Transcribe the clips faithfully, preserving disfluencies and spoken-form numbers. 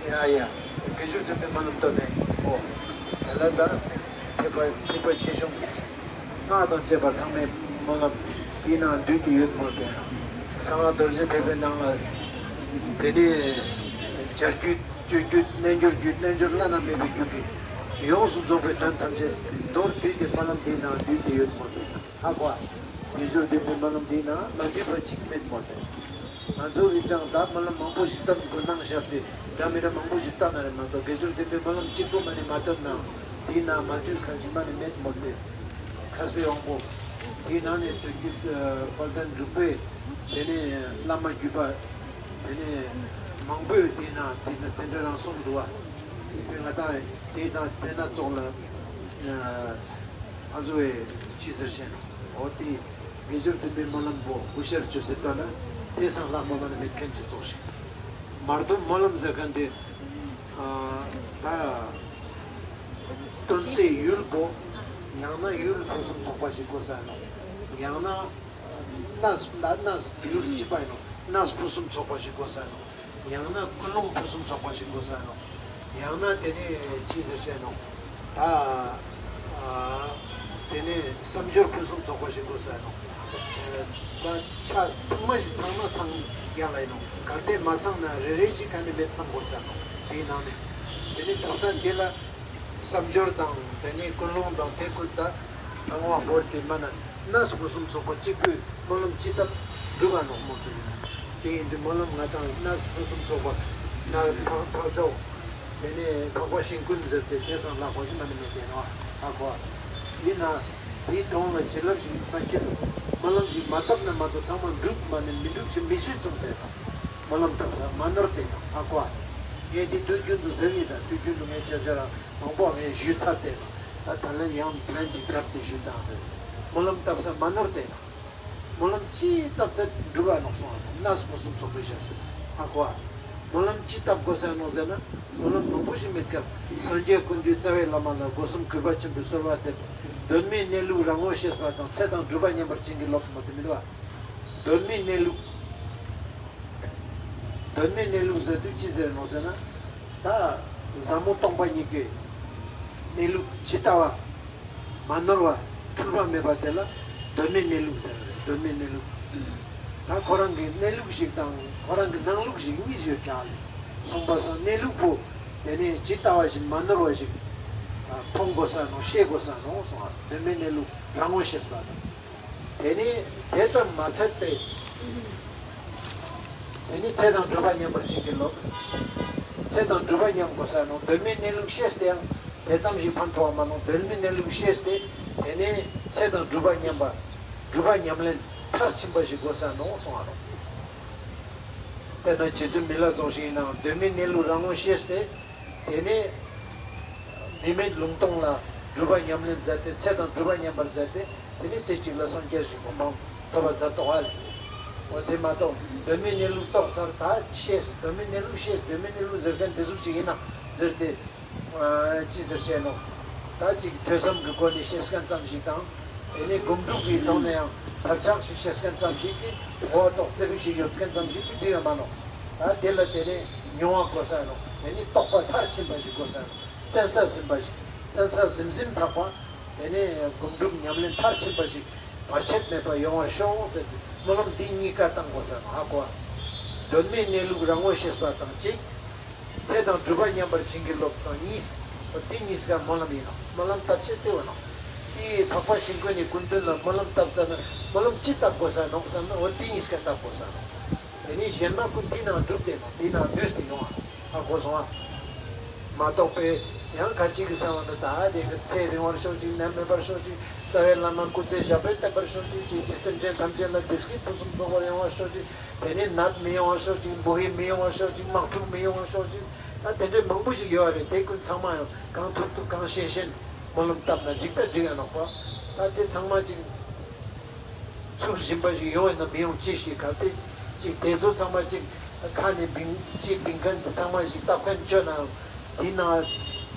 ཡ་ཡ། དགེ་སྦྱོར་སྟོན་པའི་སྨོན་ལམ་བཏབ་ནས་ཨོ། དེ་ལ་ད་ཐེག་པ་ཐེག་པ་ཆེ་ཆུང་སྔགས་དང་བཅས་པ་ཚང་མའི་སྨོན་ལམ་དེའི་ནང་འདུས་ཏེ་ཡོད་མོད་པས། གསང་སྔགས་རྡོ་རྗེ་ཐེག་པའི་ནང་ལ་དེ་ནས་བྱ་རྒྱུད་སྤྱོད་རྒྱུད་རྣལ་འབྱོར་རྒྱུད་རྣལ་འབྱོར་བླ་ན་མེད་པའི་རྒྱུད་ཀྱི་ཡོངས་སུ་རྫོགས་པའི་དོན་ཐམས་ཅད་མདོར་བསྡུས་ཏེ་སྨོན་ལམ་དེའི་ནང་འདུས་ཏེ་ཡོད་མོད་པས། ཧ་གོ། དགེ་སྦྱོར་སྟོན་པའི་སྨོན་ལམ་འདིའི་ནང་མ་འདུས་པ་གཅིག་མེད་མོད་དེ། ང་ཚོ་གིས་ཀྱང་ད་སྨོན་ལམ་མང་པོ་ཞིག་བཏབ་དགོས་གནང་བཞག་སྟེ་འདྲ་མི་འདྲ་མང་པོ་ཞིག་བཏབ་ན་རེ་མ་གཏོགས་དགེ་སྦྱོར་སྟོན་པའི་སྨོན་ལམ་གཅིག་པོ་མ་ནི་མ་བཏབ་ན་དེའི་ནང་མ་འདུས་གང་ཞིག་མ་ནི་མེད་མོད་དེ། མཁས་པའི་དབང་པོ། དེའི་ནང་ནས་དོན་བརྒྱུད་དཔལ་ལྡན་འབྲུག་པའི་དེ་ནས་བླ་མ་བརྒྱུད་པ་དེ་ནས་མང་པོས་དེའི་ནང་དེ་ནས་དེ་འདྲ་རང་གསུངས་འདུག་བ། དེ་ང་དང་དེའི་ནང་དེ་སྣ་ཚོགས་ལ། ཨ་ཟུ་བའི་ཅི་ཟེར་ཤེས་ན། འོ་དེ་དགེ་སྦྱོར་སྟོན་པའི་སྨོན་ལམ་པོ་གུ་ཤར་བཅོས་ཟེར་བཏོན་ན་དེ་སང་ལྷག་མ་མ་ནི་མེད་མཁན་གྱི་ཚོགས་ཤིག་མར་དོ་སྨོན་ལམ་ཟེར་མཁན་དེ་ཨ་ད་སྟོན་སའི་ཡུལ་པོ་ཡང་ན་ཡུལ་ཕུན་སུམ་ཚོགས་པ་ཞིག་དགོས་ས་ནོ། ཡང་ན་གནས་གནས་ཡུལ་གཅིག་པ་ཡིན་ནོ། གནས་ཕུན་སུམ་ཚོགས་པ་ཞིག་དགོས་ས་ནོ། ཡང་ན་ཀུན་སློང་ཕུན་སུམ་ཚོགས་པ་ཞིག་དགོས་ས་ནོ། ཡང་ན་དེ་ནས་ཅི་ཟེར་ཤེས་ནོ། ད་ཨ་དེ་ནས་བསམ་སྦྱོར་ཕུན་སུམ་ཚོགས་པ་ཞིག་དགོས་ས་ནོ། ཨ་ད་ཆ་ཚང་མ་ཞིག་ཚང་ན་ཚང་རྒྱ་ལ་ཡིན་ནོ། གལ་ཏེ་མ་ཚང་ན་རེ་རེ་ཞིག་ག་ནས་མེད་ཚང་དགོས་ས་ནོ། དེའི་ནང་ནས་དེ་ནས་དག་ས་དེ་ལ་བསམ་སྦྱོར་དང་དེ་ནས་ཀུན་སློང་དང་དེ་ཀུན་ད་དང་བ་བོར་ཏེ་མ་ན། གནས་ཕུན་སུམ་ཚོགས་པ་གཅིག་པུས་སྨོན་ལམ་ཅི་བཏབ་འགྲུབ་པ་ནོག་མོ་ཚོ་ཡིན། དེ་ཡིན་དུས་སྨོན་ལམ་ང་དང་གནས་ཕུན་སུམ་ཚོགས་པ་གནས་འཕགས་འཕགས་མཆོག་དེ་ནས་འཕགས་པ་ཤིང་ཀུན་ཟེར་ཏེ་དེ་སང་ལྷག་པ་ཞིག་མ་ནི་མེད་དེ་ནོ། ཧ་གོ། ཡིན་ན་དེའི་དོན་ལ་བྱིན་རླབས་ཤིག་མ་བྱེད་དོ། སྨོན་ལམ་ཞིག་མ་བཏབ་ན་མ་གཏོགས་ཚང་མ་འགྲུབ་མ་ནི་མི་འགྲུབ་ཅིག་མི་སྲིད་གསུངས་པས་དང་། སྨོན་ལམ་བཏབ་ས་མ་ནོར་ཏེ་དང་ཧ་གོ། ངས་དེ་དུས་རྒྱུན་དུ་ཟེར་ཡིན་དང་དུས་རྒྱུན་དུ་ངས་བྱ་བྱ་རང་མང་པོ་ངས་ཞུས་ཚར་ཏེ། ད་ད་ལན་ཡང་ལན་ཅིག་བརྒྱབ་སྟེ་ཞུས་དང་རེད། སྨོན་ལམ་བཏབ་ས་མ་ནོར་ཏེ། སྨོན་ལམ་ཅི་བཏབ་ཚད་འགྲུབ་པ་ནོག་སོང་ཨ་ནོ། གནས་ཕུན་སུམ་ཚོགས་པའི་ཞབས་སུ་ཧ་གོ་ཨ། སྨོན་ལམ་ཅི་བཏབ་དགོས་ས་ནོག་ཟེར་ན་སྨོན་ལམ་མང་པོ་ཞིག་མེད་ཀར་སངས་རྒྱས་ཀུན་འདུས་རྩ་བའི་བླ་མ་ལ་སྒོ་གསུམ་གུས་པ་ཆེན་པོས་གསོལ་བ་འདེབས། གདོད་མའི་གནས་ལུགས་རང་ངོ་ཤེས་པ་དང་ཚེ་དང་སྒྲུབ་པ་མཉམ་པར་བྱིན་གྱིས་རློབས་མོ་དེ་མི་འདུག་ཨ། གདོད་མའི་གནས་ལུགས། གདོད་མའི་གནས་ལུགས་ཟེར་དུས་ཅི་ཟེར་ནོག་ཟེར་ན། ད་ཟབ་མོ་སྟོང་པ་ཉིད་ཀྱི་གནས་ལུགས་ཇི་ལྟ་བ། མ་ནོར་བ་འཁྲུལ་པ་མེད་པ་དེ་ལ་གདོད་མའི་གནས་ལུགས་ཟེར་བ་རེད། གདོད་མའི་གནས་ལུགས། ད་ཁོ་རང་གི་གནས་ལུགས་ཤིག་དང་ཁོ་རང་གི་སྣང་ལུགས་ཤིག་གཉིས་ཡོད་ཀྱང་ལས་གསུངས་པ་སོང་གནས་ལུགས་པོ་དེ་ནས་ཇི་ལྟ་བ་བཞིན་མ་ནོར་བ་ཞིག་མཐོང་དགོས་ས་ནོག་ཤེས་དགོས་ས་ནོག་སོང་བ། གདོད་མའི་གནས་ལུགས་རང་ངོ་ཤེས་པ་དང་། དེ་ནས་དེ་ཙམ་མ་ཚད་པས། དེ་ནས་ཚེ་དང་སྒྲུབ་པ་མཉམ་པར་བྱིན་གྱིས་རློབས། ཚེ་དང་སྒྲུབ་པ་མཉམ་དགོས་ས་ནོག་གདོད་མའི་གནས་ལུགས་ཤེས་ཏེ་ཡང་དེ་ཙམ་ཞིག་ཕན་ཐོགས་པ་མ་ནོག་གདོད་མའི་གནས་ལུགས་ཤེས་ཏེ་དེ་ནས་ཚེ་དང་སྒྲུབ་པ་མཉམ་པ། སྒྲུབ་པ་ཉམས་ལེན་མཐར་ཕྱིན་པ་ཞིག་དགོས་ས་ནོག་གསུངས་པ་རོ། དཔེར་ན་རྗེ་བཙུན་མི་ལ་སོགས་ཤིག་ཡིན་ནའང་གདོད་མའི་གནས་ལུགས་རང་ངོ་ཤེས་ཏེ། དེ་ནས་མི་མེད་ལུང་སྟོང་ལ་སྒྲུབ་པ་ཉམས་ལེན་མཛད་དེ་ཚེ་དང་སྒྲུབ་པ་མཉམ་པར་མཛད་དེ་དེ་ནས་ཚེ་གཅིག་ལ་སངས་རྒྱས་ཞིག་གོ་འཕང་ཐོབ་པ་མཛད་དོ་ཨ་ལས། འོ་དེ་མ་གཏོགས་གདོད་མའི་གནས་ལུགས་རྟོགས་ཚར་ད་ཤེས་གདོད་མའི་གནས་ལུགས་ཤེས་གདོད་མའི་གནས་ལུགས་ཟེར་མཁན་དེ་ཟུག་ཅིག་ཡིན་ན་ཟེར་ཏེ། ཅི་ཟེར་བཤད་ནོ། ད་ཅིག་ཐོས་བསམ་གྱི་སྒོ་ནས་བཤད་མཁན་ཙམ་ཞིག་དང་། དེ་ནས་སྒོམ་སྒྲུབ་ཀྱི་ཐོག་ནས་ཡང་ཐབས་ཆག་ཞིག་བཤད་མཁན་ཙམ་ཞིག་གིས་གོ་བ་རྟོགས་ཙིག་ཞིག་ཡོད་མཁན་ཙམ་ཞིག་གིས་འགྲིག་ཡ་མ་ནོག་ད་དེ་ལ་དེ་ནས་མྱོང་བ་དགོས་ས་ནོག་དེ་ནས་རྟོགས་པ་མཐར་ཕྱིན་པ་ཞིག་དགོས་ས་ནོག་བཙན་ས་ཟིན་པ་ཞིག་བཙན་ས་ཟིན་ཟིན་ཚགས་པ། དེ་ནས་སྒོམ་སྒྲུབ་ཉམས་ལེན་མཐར་ཕྱིན་པ་ཞིག་བར་ཆད་མེད་པར་ཡོང་བར་ཤོག་ཟེར་ཏེ་སྨོན་ལམ་འདི་གཉིས་ཀ་བཏང་དགོས་ས་ནོག་ཧ་གོ་བ། གདོད་མའི་གནས་ལུགས་རང་ངོ་ཤེས་པ་དང་གཅིག་ཚེ་དང་སྒྲུབ་པ་མཉམ་པར་བྱིན་གྱིས་རློབས་དང་གཉིས། འོ་དེ་གཉིས་ཀ་སྨོན་ལམ་ཡིན་ནོག་སྨོན་ལམ་བཏབ་ཆེད་དེ་བ་ནོག་དེའི་འཕགས་པ་ཤིང་ཀུན་ནི་སྐུ་མདུན་ལ་སྨོན་ལམ་བཏབ་ཙ་ན་སྨོན་ལམ་ཅི་བཏབ་དགོས་ས་ནོག་བསམ་ན་འོ་དེ་གཉིས་ཀ་བཏབ་དགོས་ས་ནོག་དེ་ནས་གཞན་མ་ཀུན་དེའི་ནང་འགྲུབ་སྟེ་ནོག་དེའི་ནང་འདུས་ཏེ་ཡོང་བ། ཧ་གོ་སོང་ཨ། མ་གཏོགས་པའི་ཡང་ཁ་ཅིག་གིས་བསམ་བ་ན་ད་དེ་གི་ཚེ་རིང་བར་ཤོག་ཅིག་ནད་མེད་པར་ཤོག་ཅིག་རྩ་བའི་བླ་མ་སྐུ་ཚེ་ཞབས་པད་བརྟན་པར་ཤོག་ཅིག་ཅེས་ཀྱི་སེམས་ཅན་ཐམས་ཅད་ལ་བདེ་སྐྱིད་ཕུན་སུམ་ཚོགས་པར་ཡོང་བར་ཤོག་ཅིག་དེ་ནས་ནད་མི་ཡོང་བར་ཤོག་ཅིག་འབུ་ཡི་མི་ཡོང་བར་ཤོག་ཅིག་དམག་འཁྲུག་མི་ཡོང་བར་ཤོག་ཅིག་ད་དེ་འདྲའི་མང་པོ་ཞིག་ཡོད་རེད། དེ་ཀུན་ཚང་མ་ཡང་གང་ཐུབ་ཐུབ་གང་ཤེས་ཤེས་སྨོན་ལམ་བཏབ་ན་འགྲིག་ད་འགྲིག་ཡ་ནོག་པ། ད་དེ་ཚང་མ་ཅིག་ཚུལ་བཞིན་པ་ཞིག་ཡོང་བས་ན་མི་ཡོང་ཅི་ཞིག་གལ་ཏེ་ཅིག་དེ་ཚོ་ཚང་མ་ཅིག་ཁ་ནས་བིང་ཅིག་བིང་མཁན་དེ་ཚང་མ་ཞིག་སྟབས་མཁན་བཅོས་ནའང་དེའི་ནང་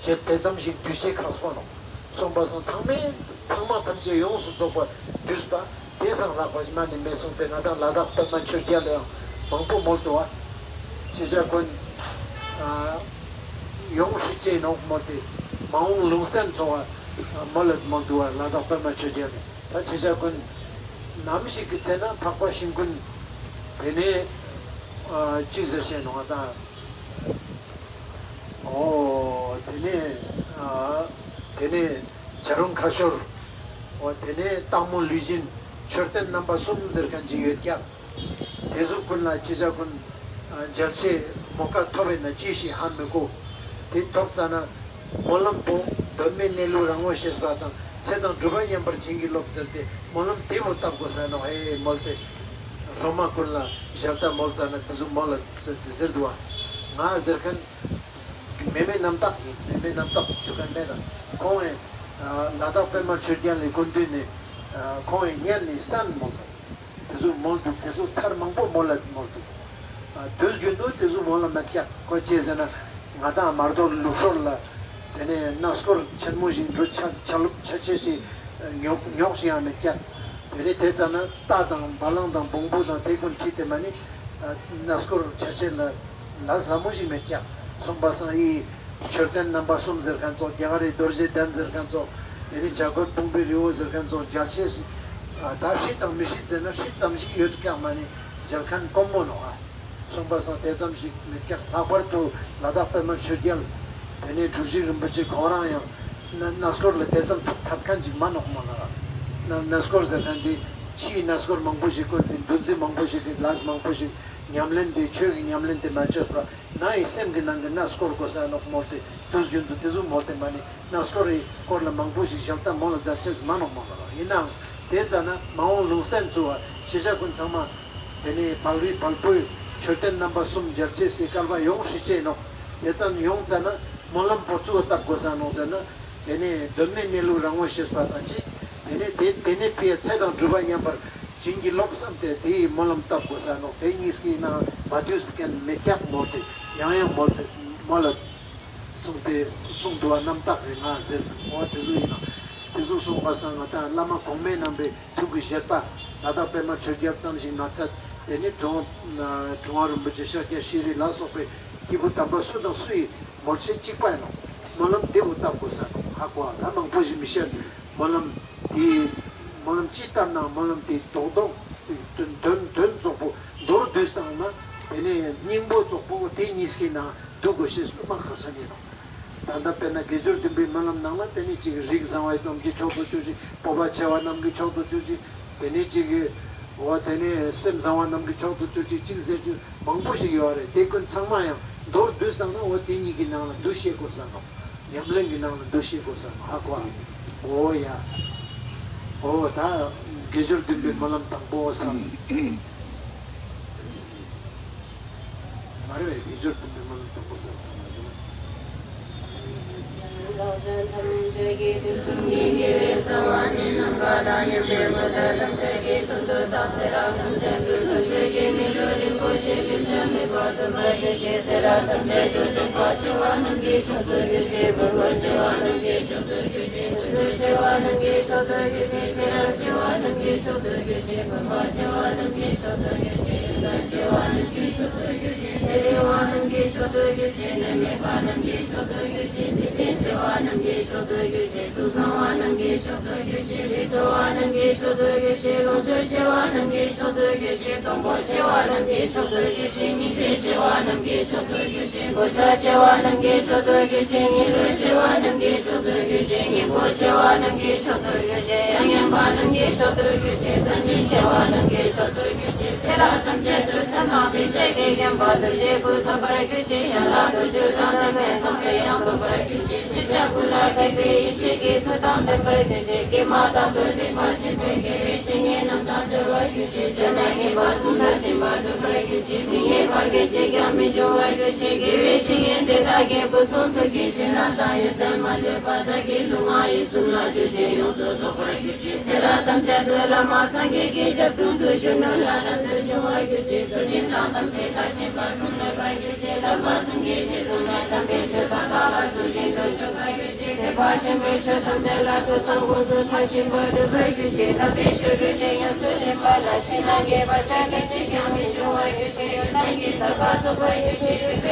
བྱེད་དེ་ཙམ་ཞིག་འདུས་བྱས་ཁག་སོང་ནོག་སོང་པ་སོང་ཚང་མས་ཚང་མ་ཐམས་ཅད་ཡོངས་སུ་རྫོགས་པ་འདུས་པ་དེ་སང་ལྷག་པ་ཞིག་མ་ནི་མེད་གསུངས་པས་ན་ད་ལ་དྭགས་པདྨ་ཆོས་རྒྱལ་ལ་ཡང་མང་པོ་མོལ་འདུག་བ། ཤེས་བྱ་ཀུན། ཨ། ཡོངས་སྲིད་ཅེས་ནོག་མོལ་ཏེ། མ་འོངས་ལུང་བསྟན་ཚོགས་པ་མོལ་ལ་མོལ་འདུག་བ། ལ་དྭགས་པད་མ་ཆོས་རྒྱལ་ནས། ད་ཁྱེད་ཅག་ཀུན་ནམ་ཞིག་གི་ཚེ་ན་འཕགས་པ་ཤིང་ཀུན་དེ་ནས་ཅི་ཟེར་ཤེས་ནོག་ད། ཨོ་དེ་ནས་དེ་ནས་བྱ་རུང་ཁ་ཤོར། ཨོ་དེ་ནས་སྟག་མོ་ལུས་སྦྱིན། མཆོད་རྟེན་རྣམ་པ་གསུམ་ཟེར་མཁན་ཅིག་ཡོད་ཀྱག། དེ་ཚོ་ཀུན་ལ་ཁྱེད་ཅག་ཀུན་མཇལ་ཆེ་མོ་ཀ་ཐོབ་པས་ན་ཅི་ཞིག་ཧ་མི་གོ། དེ་ཐོབ་ཙ་ན་སྨོན་ལམ་པོ་གདོད་མའི་གནས་ལུགས་རང་ངོ་ཤེས་པ་དང་ཚེ་དང་སྒྲུབ་པ་མཉམ་པར་བྱིན་གྱིས་རློབས་ཟེར་ཏེ་སྨོན་ལམ་དེ་བོ་བཏབ་དགོས་ས་ནོག། ཨེ་མོལ་ཏེ་སློབ་མ་ཀུན་ལ་ཞལ་ཏ་མོལ་ཙ་ན་དེ་ཚོ་མོལ་ལ་ཟེར་ཏེ་ཟེར་འདུག་བ། ང་ཟེར་མཁན་མེ་མེ་རྣམ་དག་ཡིན། མེ་མེ་རྣམ་དག་ཞུ་མཁན་མེད་ལ། ཁོང་ཨེ་ལ་དྭགས་པད་མ་ཆོས་རྒྱལ་ལ་སྐུ་མདུན་ནས་ཁོང་ཨེ་སྔོན་ནས་གསན་མོལ་ལ། དེ་ཚོ་མོལ་འདུག། དེ་ཚོ་ཚར་མང་པོ་མོལ་ལ་མོལ་འདུག། ཨ་དུས་རྒྱུན་དུ་དེ་ཚོ་མོལ་ལ་མེད་ཀྱག། ཁོ་ཅི་ཟེར་ན་ང་དང་མར་དོ་ལུགས་སྲོལ་ལ་དེ་ནས་གནས་སྐོར་ཆེན་མོ་ཞིག་འགྲོ་ཆ་ཆ་ལུགས་ཆ་ཆེ་ཞིག་ཉོག་ཉོག་ཞིག་ཡང་མེད་ཀྱག། དེ་ནས་དེ་ཙ་ན་རྟ་དང་བ་ལང་དང་བོང་བུ་དང་དེ་ཀུན་ཁྲིད་དེ་མ་ནི་གནས་སྐོར་ཆ་ཆེ་ལ། ལས་སླ་མོ་ཞིག་མེད་ཀྱག། སོང་པ་སང་ཨི་མཆོད་རྟེན་རྣམ་པ་གསུམ་ཟེར་མཁན་ཚོ། རྒྱ་གར་རི་རྡོ་རྗེ་གདན་ཟེར་མཁན་ཚོ། དེ་ནི་བྱ་རྒོད་ཕུང་པོའི་རི་བོ་ཟེར་མཁན་ཚོ་མཇལ་ཆེས་ཤིག། ད་ཧྲིལ་དང་མི་ཧྲིལ་ཟེར་ན་ཧྲིལ་ཙམ་ཞིག་ཡོད་ཀྱག་མ་ནི་མཇལ་མཁན་དཀོན་མོ་ནོག། ཨ་སོང་པ་སང་དེ་ཙམ་ཞིག་མེད་ཀྱག། ལྷག་པར་དུ་ལ་དྭགས་པད་མ་ཆོས་རྒྱལ། དེ་ནས་གྲུ་བཞི་རིན་པོ་ཆེ་ཁོང་རང་ཡང་གནས་སྐོར་ལ་དེ་ཙམ་ཐུགས་ཐད་མཁན་ཅིག་མ་ནོག་མ་ལ། གནས་སྐོར་ཟེར་མཁན་དེ་ཕྱིའི་གནས་སྐོར་མང་པོ་ཞིག་བཀོད་དེ་འདུ་འཛི་མང་པོ་ཞིག་གི་ལས་མང་པོ་ཞིག་ཉམས་ལེན་དེ་ཆོས་ཀྱི་ཉམས་ལེན་དེ་མ་བྱས་པ། ནང་གི་སེམས་ཀྱི་ནང་གི་གནས་སྐོར་དགོས་ས་ནོག་མོལ་ཏེ་དུས་རྒྱུན་དུ་དེ་ཚོ་མོལ་ཏེ་མ་ནི་གནས་སྐོར་རི་སྐོར་ལ་མང་པོ་ཞིག་ཞལ་ཏ་མོལ་ལ་མཛད་ཆེས་མ་ནོག་མ་ལ། ཡིན་ནའང་དེ་ཙ་ན་མ་འོངས་ལུང་བསྟན་ཚོགས་པ་ཁྱེད་ཅག་ཀུན་ཚང་མ་དེ་ནས་བལ་རི་བལ་པོའི་མཆོད་རྟེན་རྣམ་པ་གསུམ་མཇལ་ཆེས་སི་སྐལ་བ་ཡོངས་སྲིད་ཅེས་ནོག། དེ་ཙམ་ཡོང་ཙ་ན་སྨོན་ལམ་པོ་ཚུགས་བཏབ་དགོས་ས་ནོག་ཟེར་ན། དེ་ནས་གདོད་མའི་གནས་ལུགས་རང་ངོ་ཤེས་པ་དང་གཅིག། དེ་ནས་དེ་དེ་ནས་ཕའི་ཚེ་དང་སྒྲུབ་པ་མཉམ་པར་བྱིན་གྱིས་རློབས་བསམ་སྟེ་དེའི་སྨོན་ལམ་བཏབ་དགོས་ས་ནོག། དེ་གཉིས་ཀྱི་ནང་མ་འདུས་མཁན་མེད་ཀྱག་མོལ་ཏེ་ཡང་ཡང་མོལ་ཏེ་མོལ་ལ་གསུངས་ཏེ་གསུངས་འདུག་བ། རྣམ་དག་རེད་ང་ཟེར་བ་དེ་ཚོ་ཡིན་ནོག། དེ་ཚོ་གསུངས་པ་སང་ང་དང་བླ་མ་གོང་མའི་རྣམ་པའི་ཐུགས་ཀྱི་བཞེད་པ་ལ་དྭགས་པད་མ་ཆོས་རྒྱལ་ཙམ་ཞིག་མ་ཚད། དེ་ནས་གྲུབ་གྲུབ་དབང་རིན་པོ་ཆེ་ཤཱཀྱ་ཤྲཱི་ལ་སོགས་པའི་སྐྱེས་བུ་དམ་པ་སུ་དང་སུ་ཡིས་མོལ་བྱེད་གཅིག་པ་ཡིན་ནོག། སྨོན་ལམ་དེ་བོ་བཏབ་དགོས་ས་ནོག། ཧ་གོ་བ། ད་མང་པོ་ཞིག་མི་བཤད། སྨོན་ལམ་དེ་སྨོན་ལམ་ཅི་བཏབ་ན་སྨོན་ལམ་དེ་རྡོག་རྡོག་དོན་དོན་དོན་རྫོགས་པོ་མདོར་བསྡུས་བཏང་ན་དེ་ནས་སྙིང་པོ་རྫོགས་པོ་དེ་གཉིས་ཀྱི་ནང་འདུ་དགོས་ཤེས་སློབ་མ་ཁག་ཆེན་ཡིན་ནོག། ད་ལྟ་དཔེར་ན་དགེ་སྦྱོར་བདུན་པའི་སྨོན་ལམ་ནང་ལ་དེ་ནས་ཅིག་རིགས་བཟང་བ་རྣམས་ཀྱི་མཆོག་ཏུ་གྱུར་ཅིག། སྤོབས་པ་ཆེ་བ་རྣམས་ཀྱི་མཆོག་ཏུ་གྱུར་ཅིག། དེ་ནས་ཅིག་འོ་དེ་ནས་སེམས་བཟང་བ་རྣམས་ཀྱི་མཆོག་ཏུ་གྱུར་ཅིག་ཅིག་ཟེར་རྒྱུ་མང་པོ་ཞིག་ཡོད་རེད། དེ་ཀུན་ཚང་མ་ཡང་མདོར་བསྡུས་བཏང་ན་འོ་དེ་གཉིས་ཀྱི་ནང་ལ་འདུ་ཤེས་དགོས་ས་ནོག། ཉམས་ལེན་གྱི་ནང་ལ་འདུ་ཤེས་དགོས་ས་ནོག། ཧ་གོ་ཨ། འོ་ཡ། འོ་ད་དགེ་སྦྱོར་བདུན་པའི་སྨོན་ལམ་དང་པོ་བསམ། མ་རེད་པས། དགེ་སྦྱོར་བདུན་པའི་སྨོན་ལམ་དང་པོ་བསམ་བཏང་བ་བྱུང་། བདག་གཞན་ཐམས་ཅད་ཀྱི་དུས་གསུམ་གྱི་དགེ་བའི་རྩ་བ་ནས་ནམ་མཁའ་དང་མཉམ་པའི་འཁོར་འདས་ཐམས་ཅད་ཀྱི་དོན་དུ་བདག་སེ་ར་ཐམས་ཅད་ཀྱི་དོན་བཅས་ཀྱི་མི་ལུས་རིན་པོ་ཆེ་རྒྱུན་ཆད་མེད་པར་ཐོབ་པར་གྱུར་ཅིག། སེ་ར་ཐམས་ཅད་དུ་སྡིག་པ་ཆེ་བ་རྣམས་ཀྱི་མཆོག་ཏུ་གྱུར་ཅིག། ཕུང་པོ་ཆེ་བ་རྣམས་ཀྱི་མཆོག་ཏུ་གྱུར་ཅིག། རྒྱུ་འབྲས་ཆེ་བ་རྣམས་ཀྱི་མཆོག་ཏུ་གྱུར་ཅིག། ཤེས་རབ་ཆེ་བ་རྣམས་ཀྱི་མཆོག་ཏུ་གྱུར་ཅིག། བུམ་པ་ཆེ་བ་རྣམས་ཀྱི་མཆོག་ཏུ་གྱུར་ཅིག། ཡོན་ཏན་ཆེ་བ་རྣམས་ཀྱི་མཆོག་ཏུ་གྱུར་ཅིག། ཚེ་རིང་བ་རྣམས་ཀྱི་མཆོག་ཏུ་གྱུར་ཅིག། ནད་མེད་པ་རྣམས་ཀྱི་མཆོག་ཏུ་གྱུར་ཅིག། གཟི་བརྗིད་ཆེ་བ་རྣམས་ཀྱི་མཆོག་ཏུ་གྱུར་ཅིག། གཟུགས་བཟང་བ་རྣམས་ཀྱི་མཆོག་ཏུ་གྱུར་ཅིག། རིགས་མཐོ་བ་རྣམས་ཀྱི་མཆོག་ཏུ་གྱུར་ཅིག། ལོངས་སྤྱོད་ཆེ་བ་རྣམས་ཀྱི་མཆོག་ཏུ་གྱུར་ཅིག། གཏོང་ཕོད་ཆེ་བ་རྣམས་ཀྱི་མཆོག་ཏུ་གྱུར་ཅིག། སྙིང་རྗེ་ཆེ་བ་རྣམས་ཀྱི་མཆོག་ཏུ་གྱུར་ཅིག། གོ་ཆ་ཆེ་བ་རྣམས་ཀྱི་མཆོག་ཏུ་གྱུར་ཅིག། སྙིང་རུས་ཆེ་བ་རྣམས་ཀྱི་མཆོག་ཏུ་གྱུར་ཅིག། སྙིང་པོ་ཆེ་བ་རྣམས་ཀྱི་མཆོག་ཏུ་གྱུར་ཅིག། ཡ་ངན་པ་རྣམས་ཀྱི་མཆོག་ཏུ་གྱུར་ཅིག། བརྩོན་འགྲུས་ཆེ་བ་རྣམས་ཀྱི་མཆོག་ཏུ་གྱུར་ཅིག། ཚེ་རབས་ཐམས་ཅད་དུ་ཚེ་རྣམས་པའི་ཆེད་ཀྱི་མཁན་པོ་དུ་ཞེས་གུས་ཐོབ་པར་གྱུར་ཅིག། ཡན་ལག་དྲུག་ཅུ་དང་ལྡན་པའི་བསམ་པའི་དབྱངས་ཐོབ་པར་གྱུར་ཅིག། ཤེས་བྱ་ཀུན་ལ་མཁས་པའི་ཡེ་ཤེས་ཀྱི་མཐུ་དང་ལྡན་པར་གྱུར་ཅིག། ཀྱེ་མ་དང་དུ་ལྡན་པ་ཆེན་པོའི་དགེ་བའི་བཤེས་གཉེན་རྣམས་དང་མཇལ་བར་གྱུར་ཅིག། བྱ་ལས་ངན་པ་གསུམ་མཐར་ཕྱིན་པ་འགྲུབ་པར་གྱུར་ཅིག། མི་ངན་པ་སྐད་ཅིག་ཀྱང་མི་འབྱུང་བར་གྱུར་ཅིག། དགེ་བའི་བཤེས་གཉེན་དེ་དག་གི་སྐུ་གསུང་ཐུགས་ཀྱི་བྱིན་རླབས་དང་ཡོན་ཏན་མ་ལུས་པ་བདག་གི་ལུས་ངག་ཡིད་གསུམ་ལ་སྤྱོད་ཅིང་ཡོངས་སུ་རྫོགས་པར་གྱུར་ཅིག། ཚེ་རབས་ཐམས་ཅད་དུ་བླ་མ་སངས་རྒྱས་ཀྱི་ཞབས་དྲུང་དུ་བཞུགས་ནས་ལྷ་རབ་ཏུ་བྱུང་བར་གྱུར་ཅིག། ཚུལ་ཁྲིམས་དང་དམ་ཚིག་མཐར་ཕྱིན་པ་གསུམ་ལེགས་པར་གྱུར་ཅིག། དམ་པ་གསུམ་གྱི་རྗེས་སུ་བསྔགས། དམ་པའི་ཆོས་དང་ལྡན་ལ་ཚུལ་བཞིན་དུ་སྤྱོད་པར་གྱུར་ཅིག། ཐེག་པ་ཆེན་པོའི་ཆོས་ཐམས་ཅད་ལ་ཐོས་བསམ་སྒོམ་གསུམ་མཐར་ཕྱིན་པ་འགྲུབ་པར་གྱུར་ཅིག། དམ་པའི་ཆོས་སྒྲུབ་ཅིང་ཉམས་སུ་ལེན་པ་ལ་ཕྱི་ནང་གི་བག་ཆགས་སྐད་ཅིག་ཀྱང་མི་འབྱུང་བར་གྱུར་ཅིག། ཡོན་ཏན་གྱི་ས་ཁ་རྫོགས་པར་གྱུར་ཅིག། རིག་པའི་